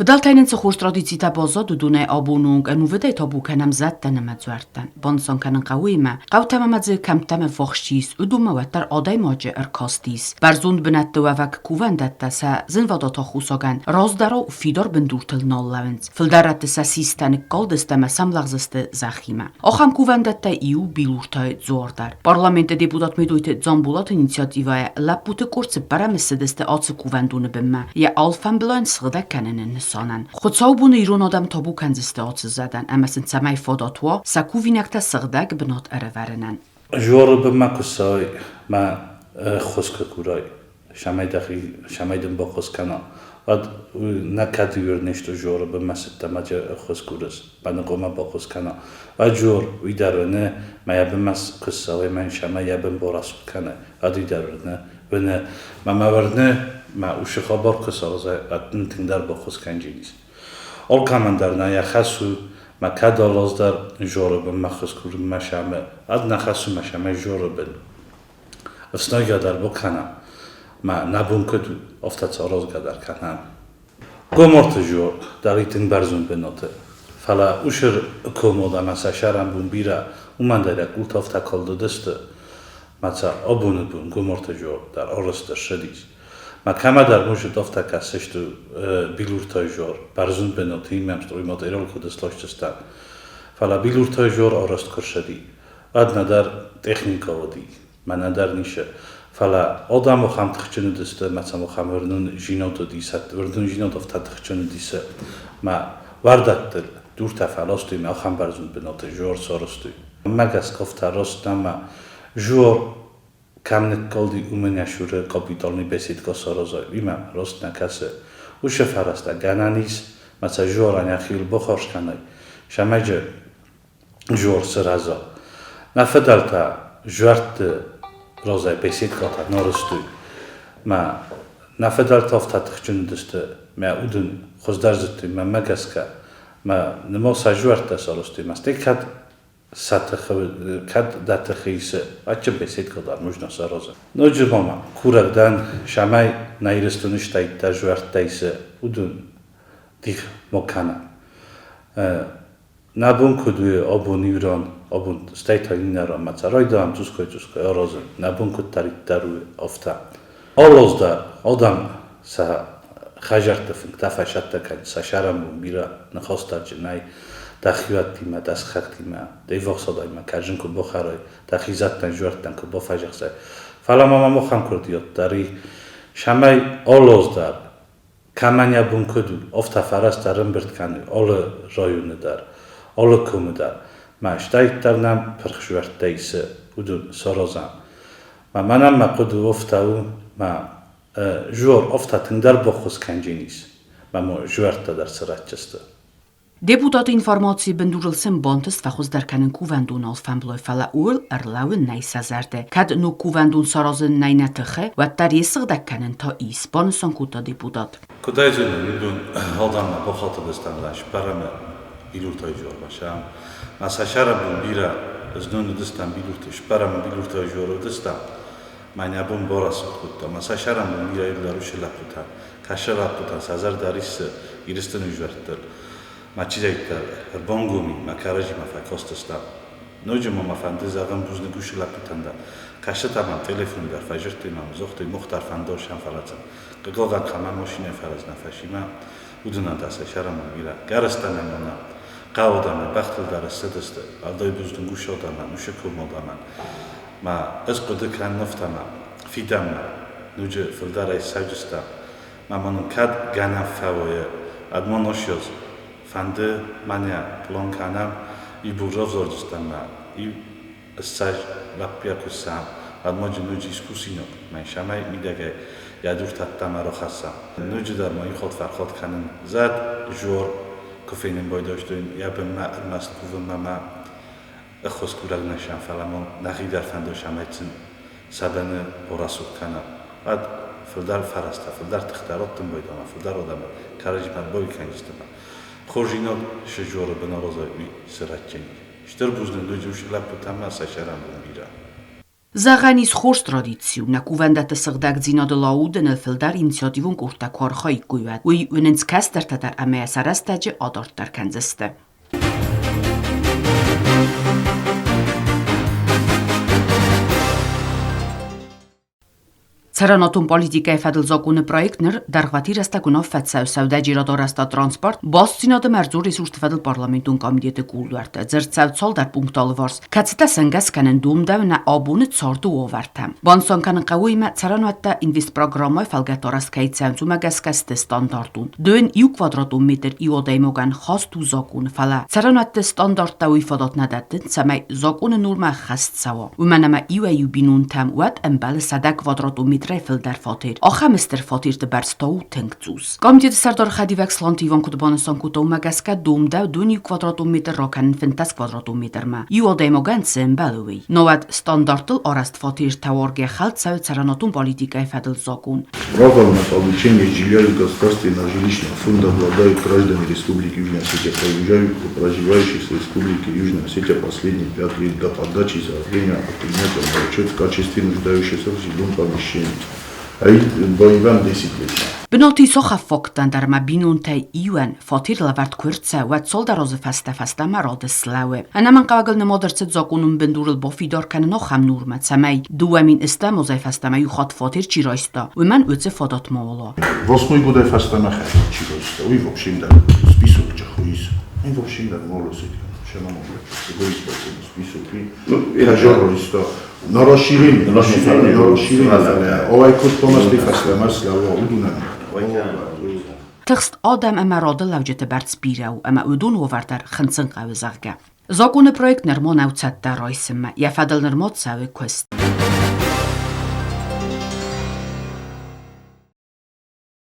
Фыдӕлтӕй нын цы хорз традицитӕ баззад, уыдонӕй абоны онг ӕнувыдӕй табу кӕнӕм зӕдтӕн ӕмӕ дзуӕрттӕн. Банысан кӕнын хъӕуы ӕмӕ, хъӕутӕм ӕмӕ дзы кӕмттӕм ӕввахс чи ис, уыдонмӕ уӕддӕр адӕймаджы ӕркаст ис. Бӕрзонд бынӕтты уӕвӕг кувӕндӕттӕ сӕ зынвадат аххосагӕн раздӕрау фидар бындуртыл нал лӕууынц. Фылдӕр рӕтты сӕ систӕ ныккалдысты ӕмӕ сӕмлӕгъз сты зӕххимӕ. Ахӕм кувӕндӕттӕй иу Билуртайы дзуар дӕр. Парламенты депутат Медойты Дзамболаты инициативӕйӕ лӕппуты къорд цыппӕрӕмы ссыдысты ацы кувӕндоны бынмӕ йӕ алфӕмблайӕн сыгъдӕг кӕныны нысанӕн. Хуыцаубоны ирон адӕм табу кӕндзысты ацы зӕдӕн ӕмӕ сын цӕмӕй фадат уа сӕ кувинӕгтӕ сыгъдӕг бынат ӕрӕвӕрынӕн. Жоры бынмӕ куы цӕуай мӕ ӕххуыс куы курай, цӕмӕй дӕхи, цӕмӕй дын баххуыс кӕна, уӕд нӕ кӕд уырнис Жоры бынмӕ цыдтӕ мӕ ӕххуыс курыс, мӕ ныкъомӕ баххуыс кӕна. Уӕд Жор уый дӕр уыны, мӕ йӕ бынмӕ куы ссӕуай, мӕ цӕмӕй йӕ бын барасугъд кӕна, уӕд уый дӕр уырны. Уыны, мӕ мӕ уырны, мӕ усы хабар куы цӕудзӕ, уӕд дын тынгдӕр баххуыс кӕнджынис. Алкӕмӕн дӕр нӕ йӕ хӕс у, мӕ кӕд алаз дӕр Жоры бынмӕ ххуыс курынмӕ сӕмы, уӕд нӕ хӕс у мӕ сӕмӕй Жоры бын. Ӕфснайгӕ дӕр бакӕнӕм, ма нӕ бон куыд у, афтӕ цы аразгӕ дӕр кӕнӕм. Гоморты жо дӕр тынг бӕрзонд бынаты, фӕлӕ усыр комод ӕмӕ сӕ сӕрӕн бон бирӕ, уымӕн дӕр йӕ къултӕ афтӕ калд уыдысты, мӕ сӕ абоны бон Гоморты жо дӕр арӕзт ӕрцыдис. Мӕ кӕмӕдӕр музыт афтӕ кӕсысты Билуртай жор, бӕрзонд бынаты имӕм стройматериал куыд сласдзыстӕм. Фӕлӕ Билуртай жор арӕзт куы рцыди, уӕд нӕдӕр техникӕ уыди, мӕ нӕдӕр ницы. Фӕлӕ адӕм ахӕм тыхджын уыдысты, мӕ сӕм ахӕм уырнындзинад уыди, сӕ уырнындзинад афтӕ тыхджын уыди, сӕ мӕ уӕрдӕттыл дуртӕ фӕластой мӕ ахӕм бӕрзонд бынаты жор сарӕзтой. Мӕ гӕсгӕ афтӕ раст нӕма жор кӕм ныккалди, уымӕн йӕ сюры капиталный беседка саразай, уый мӕм раст нӕ кӕсы. Уыцы фӕрӕзтӕ гӕнӕн ис, мӕ сӕ жорӕн йӕхиуыл бахарз кӕнай, сӕмӕджы жор сырӕза. Нӕ фыдӕлтӕ зуӕртты разӕй беседкӕтӕ нӕ рыстой. Мӕ нӕ фыдӕлтӕ афтӕ тыхджын уыдысты, мӕ удын хуыздӕр зыдтой мӕнмӕ гӕсгӕ. Мӕ нымӕ сӕ зуӕрттӕ сарӕзтой, мӕ стӕй кӕд сӕ тыхы, кӕд дӕ тыхы исы, адджын беседка дӕр нужно саразын. Ноджы ма мӕ курӕг дӕн, цӕмӕй нӕ Ирыстоны стӕйттӕ зуӕрттӕ исы, уыдон дих ма кӕна. Нӕ бон куыд у абон иу ран, абон стӕй та иннӕ ранмӕ цӕ райдайӕм цъусгай-цъусгай аразын, нӕ бон куыддӕриддӕр у, афтӕ. Алы аз дӕр адӕм сӕ хӕдзӕртты фынгтӕ фӕсӕттӕ кӕнынц, сӕ сӕрӕнбон бирӕ ныхасдарджы нӕй, дӕхиуӕттимӕ, дӕ сыхӕгтимӕ, де ввахс адӕмимӕ кӕрдзын куы бахӕрай, дӕхи зӕдтӕн-зуӕрттӕн куы бафӕдзӕхсай. Фӕлӕ ма мӕм ахӕм курдиат дӕр и, цӕмӕй алы аз дӕр кӕмӕн йӕ бон куыд у, афтӕ фӕрӕзтӕ ӕрӕмбырд кӕны алы районы дӕр, алы комы дӕр. Мӕ стӕйддӕр нӕм пырх зуӕрттӕ исы, уыдон саразӕм. Мӕ мӕнӕн мӕ хъуыды афтӕ у, мӕ жор афтӕ тынгдӕр баххуыс кӕнджынис, мӕ мо зуӕрттӕ дӕр сырӕдджысты. Депутаты информацийы бындурыл сын бантыст фӕхуыздӕр кӕнын кувӕндон алфӕмблой, фӕлӕ ууыл ӕрлӕууын нӕй сӕ зӕрды. Кӕд ног кувӕндон саразын нӕй нӕ тыхы, уӕддӕр йе сыгъдӕг кӕнын та ис, банысан кодта депутат. Куыдӕй зоны, уыдон адӕммӕ бахатыдыстӕм лӕшпӕрӕмӕ Билуртайы жорбашам. Ма сӕ сӕрӕбон бирӕ знон уыдыстӕм Билурты, сбӕрӕмӕ Билуртайы жор уыдыстӕм. Мӕнӕ бон барасыгъд кодта. Ма сӕ сӕрӕнбон бирӕ ирлӕрусы лӕппутӕ, кӕсы лӕппутӕ сӕ зӕрдӕ риссы Ирыстоны изӕрттыл. Мӕ чизӕгтӕ ӕрбангоми, мӕ кӕрӕдзимӕ фӕкастыстӕм. Ноджы ма мӕ фӕнды зӕгъын бузныг уыцы лӕппутӕн дӕр. Кӕсытӕ мӕм телефон дӕр фӕзырдтой мӕм, загътой, Мухтар фӕндон сӕм фӕлӕдзӕн. Хъыгагӕн, кӕмӕ машинӕйы фӕрӕз нӕ фӕци мӕ, уыдонӕн та сӕ сӕрӕнбон бирӕ. Гӕрӕстӕнӕн мӕнӕ хъӕуы адӕмӕй бӕхтыл дӕр ссыдысты, уӕлдай бузныг уыцы адӕмӕн, уыцы комы адӕмӕн. Мӕ ӕз хъуыды кӕнын афтӕ мӕ фидӕнмӕ ноджы фылдӕрӕй цӕуджыстӕм. Мӕ мын кӕд гӕнӕн фӕуайы, уӕд ма носёз фӕнды мӕнӕ пълан кӕнӕм и бур равзарджыстӕм мӕ и ссӕдз лӕппуйӕ куы ссӕм, уӕд ма джы ноджы искусинаг мӕн сӕмӕй мидӕгӕй йӕ дуртӕттӕм ӕрхӕссӕм. Ноджыдӕр ма иу хатт фӕхатт кӕнын зӕд жор куы фенын байдайдтон йӕ бынмӕ ӕрмӕст кувынмӕ мӕ ӕххуыс курӕг нӕ сӕм, фӕлӕ ма нӕхи дӕр фӕнды цӕмӕй сын сӕ быны рацух кӕна. Уӕд фылдӕр фӕрӕзтӕ, фылдӕр тыхтӕ раттын байдама, фылдӕр адӕмы кӕрӕдзимӕ бой кӕндзыстӕм. Хорзинад сыззоры бынаразӕй уый сырӕдджын. Стыр бузныг ноджы лӕппутӕм ӕмӕ сӕ сӕрӕнбон бирӕ. Зӕгъӕн ис хорз традици у, нӕ кувӕндӕтты сыгъдӕгдзинадыл аудыныл фылдӕр инициативон къордтӕ куы архаиккой, уӕд уый уынынц кӕстӕртӕ дӕр ӕмӕ йӕ сӕ рӕстӕджы адарддӕр кӕндзысты. Цӕрӕнуатон политикӕйы фӕдыл закъоны проект ныр дӕргъвӕтин рӕстӕг уынаффӕ цӕуы сӕудӕджерады арӕзтад транспорт, бастдзинады ӕмӕ ӕрдзон ресурсты фӕдыл парламентон комитеты кулдуӕртты. Дзырд цӕуы цалдӕр пункты алыварс, кӕцытӕ сӕнгӕс кӕнын домдӕуы нӕ абоны царды уавӕртӕм. Банысан кӕнын хъӕуы уыимӕ, цӕрӕнуӕттӕ инвестпрограммӕйы фӕлгӕты арӕзт кӕй цӕуынц, уымӕ гӕсгӕ сты стандартон. Дон иу квадратон метр иу адӕймагӕн хаст у закъон, фӕлӕ цӕрӕнуӕтты стандарттӕ уый фадат нӕ дӕттынц, цӕмӕй закъоны нормӕ ӕххӕст цӕуа. Уымӕн ӕмӕ иуӕй-иу бинонтӕм уӕд ӕмбӕлы 100 квадратон метрӕй фылдӕр фатер. Ахӕм стыр фатерты бӕрц та у тынг цъус. Комитеты сӕрдары хӕдивӕг Сланты Иван куыд банысан кодта, уымӕ гӕсгӕ домдӕу дон иу квадратон метр ракӕнын 15 квадратон метрмӕ. Иу адӕймагӕн цы ӕмбӕлы, уый. Науӕд стандарттыл арӕзт фатертӕ уаргӕ хӕлд цӕуы цӕрӕнуатон политикӕйы фӕдыл закъон. Право на получение жилья из государственного жилищного фонда обладают граждане Республики Южная Осетия, проживающие в Республике Южная Осетия последние 5 лет до подачи заявления о принятии на учет в качестве нуждающихся в жилом помещении. А боевам 10 лет. Бынаты сохаффоктӕн дӕр ма бинонтӕй иуӕн фатер лӕвӕрд куы ӕрцӕуы, уӕд цалдӕр азы фӕстӕ фӕстӕмӕ рады слӕууы. Ӕнӕмӕнгхъӕуӕгыл нымад ӕрцыд закъонон бындурыл бафидар кӕнын ахӕм нормӕ, цӕмӕй 2010 азӕй фӕстӕмӕ иу хатт фатер чи райста, уымӕн уыцы фадат ма уа. Восьмой годӕй фӕстӕмӕ хӕдзар чи райста, уый вообще дӕр список чахуис. Ин вообще дӕр молосит. Список райста. На расширение. На расширение. На расширение. Овай кодтон ӕз фӕстӕмӕ слӕууа уыдонӕн. Тыхст адӕм ӕмӕ рады лӕуджыты бӕрц бирӕ у, ӕмӕ уыдон уавӕр дӕр хынцын хъӕуы, зӕгъгӕ. Закъоны проект нырма нӕу цӕттӕ райсынмӕ, йӕ фӕдыл нырма цӕуы куыст.